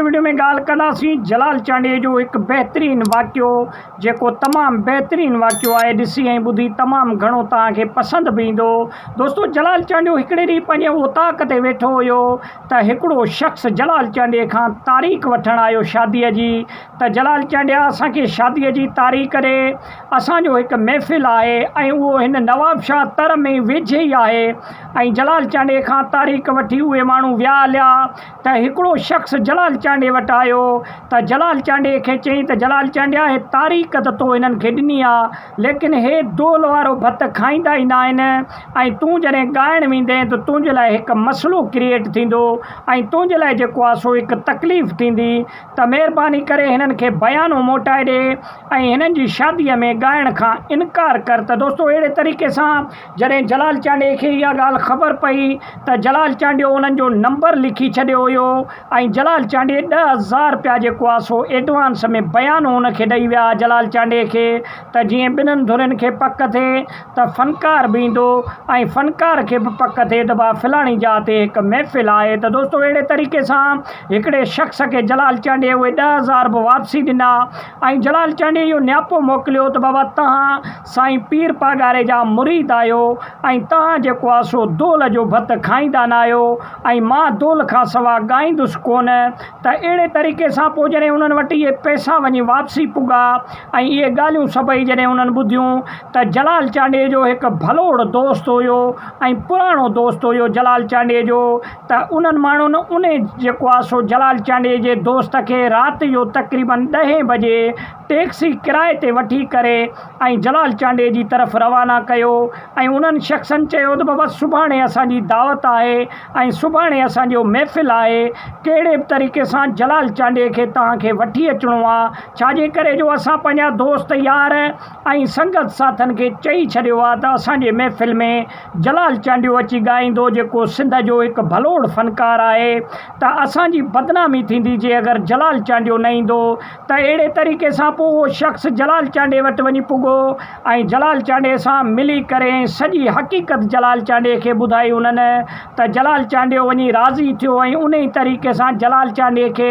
Video ۾ ڳالهه ڪنداسين جلال چانڊيي جو هڪ بهترين واقعو جيڪو تمام بهترين واقعو آهي ڏسي ۽ ٻڌي تمام گهڻو توهان کي پسند به ايندو. دوستو جلال چانڊيو هڪڙي ڏينهن پنهنجي اوطاق تي ويٺو هيو ته هڪڙو شخص جلال چانڊيي کان تاريخ وٺڻ آيو شاديء جي ته جلال چانڊيا اسان کي شاديء جي تاريخ ڏي اسان جو هڪ محفل آهي ۽ اهو هن نوابشاهه تر ۾ ويجهي ئي آهي ۽ جلال چانڊيي کان تاريخ وٺي اهي ماڻهو ويا هليا ته هڪڙو شخص جلال چانڊيي وٽ آيو ته جلال چانڊيي کي چيائين ته جلال چانڊيا هي تاريخ ته تو هنن کي ڏني آ ليڪن هي دول وارو ڀت کائيندا ئي ناهن ۽ تون جڏهن ڳائڻ ويندين ته تنهنجي لاء هڪ مسئلو ڪريئيٽ ٿيندو ۽ تنهنجي لاء جيڪو آ سو هڪ تڪليف ٿيندي ته مهرباني ڪري هنن کي بيانو موٽائي ڏي ۽ هنن جي شاديء ۾ ڳائڻ کان انڪار ڪر ته دوستو اهڙي طريقي سان جڏهن جلال چانڊيي کي اها ڳالهه خبر پئي ته جلال چانڊيو انهن جو نمبر لکي ڇڏيو هيو ۽ جلال چانڊيي 10,000 رپيا جيڪو آ سو ايڊوانس ۾ بيانو ان کي ڏئي ويا جلال چانڊيي کي ته جيئن ٻنهن ڌرين کي پڪ ٿئي ته فنڪار به ايندو ۽ فنڪار کي به پڪ ٿئي ته ڀا فلاڻي جاء تي هڪ محفل آهي ته دوستو اهڙي طريقي سان هڪڙي شخص کي جلال چانڊيي اهي 10,000 به واپسي ڏنا ۽ جلال چانڊيي اهو نياپو موڪليو ته بابا توهان سائين پير پاڳاري جا مريد آهيو ۽ توهان جيڪو آ سو دول جو ڀت کائيندا ناهيو ۽ مان دول کان سوا ڳائيندس ڪونه ته اهڙي طريقي سان پوء جڏهن انهن وٽ اهي پئسا وڃي واپسي پڳا ۽ اهي ڳالهيون سڀئي جڏهن انهن ٻڌيون ته جلال چانڊيي جو هڪ ڀلوڙ دوست هيو ۽ پراڻو دوست هيو جلال چانڊيي جو ته انهن ماڻهن انهي جيڪو آ سو جلال چانڊيي جي دوست کي رات جو تقريبن ڏهين بجي ٽيڪسي ڪرائي تي وٺي ڪري ۽ جلال چانڊيي جي طرف روانا ڪيو ۽ انهن شخصن چيو ته بابا سڀاڻي اسان جي دعوت آهي ۽ سڀاڻي اسان جو محفل آهي ڪهڙي به طريقي سان جلال چانڊيي کي توهان کي وٺي اچڻو آ ڇا جي ڪري جو اسان پنهنجا دوست يار ۽ سنگت ساٿن کي چئي ڇڏيو آ ته اسان جي محفل ۾ جلال چانڊيو اچي ڳائيندو جيڪو سنڌ جو هڪ ڀلوڙ فنڪار آهي ته اسان جي بدنامي ٿيندي جي اگر جلال چانڊيو نه ايندو ته اهڙي طريقي سان پوء اهو شخص جلال چانڊيي وٽ وڃي پڳو ۽ جلال چانڊيي سان ملي ڪري ۽ سڄي حقيقت جلال چانڊيي کي ٻڌائي انهن ته جلال چانڊيو وڃي راضي ٿيو ۽ انهي طريقي سان جلال چانڊيي کي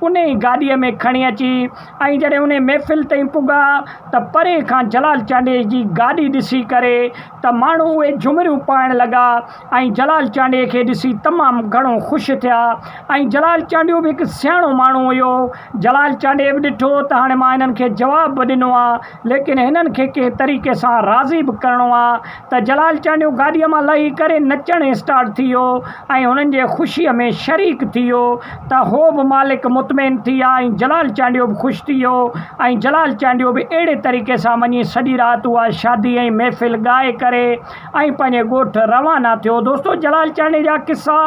انهي گاڏيء ۾ کڻي اچي ۽ جڏهن انهي محفل تائين پڳا ته پري کان جلال چانڊيي جي گاڏي ڏسي ڪري ته ماڻهو اهي جهمريون پائڻ لڳا ۽ جلال چانڊيي کي ڏسي تمام گهڻو خوش ٿيا ۽ جلال چانڊيو به هڪ سياڻو ماڻهو هيو. جلال چانڊيي به ڏٺو ته هاڻي مان هنن کي جواب به ڏنو آ ليڪن هنن کي ڪنهن طريقي سان راضي به ڪرڻو آ ته جلال چانڊيو گاڏيء مان لهي ڪري نچڻ اسٽارٽ ٿي ويو ۽ هنن جي خوشيء ۾ شريڪ ٿي ويو ته هو به مالڪ مطمئن ٿي ويا ۽ جلال چانڊيو به خوش ٿي ويو ۽ جلال چانڊيو به اهڙي طريقي سان وڃي سڄي رات اها شادي ۽ محفل ڳائي ڪري ۽ پنهنجي ڳوٺ روانا ٿيو. دوستو جلال چانڊيي جا قصا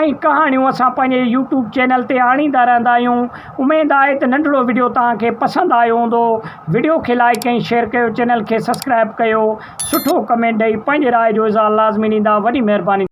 ۽ ڪهاڻيون اسان پنهنجي يوٽيوب چينل تي آڻيندا رهندا آهيون. اميد آهي ته ننڍڙو وڊيو توهان کي پسند آيو هوندو. وڊيو کي لائيڪ ۽ شيئر ڪيو چينل کي سسڪرائب ڪيو سٺو ڪمينٽ ڏئي پنهنجي راء جو اظهار لازمي ڏيندا وڏي مهرباني.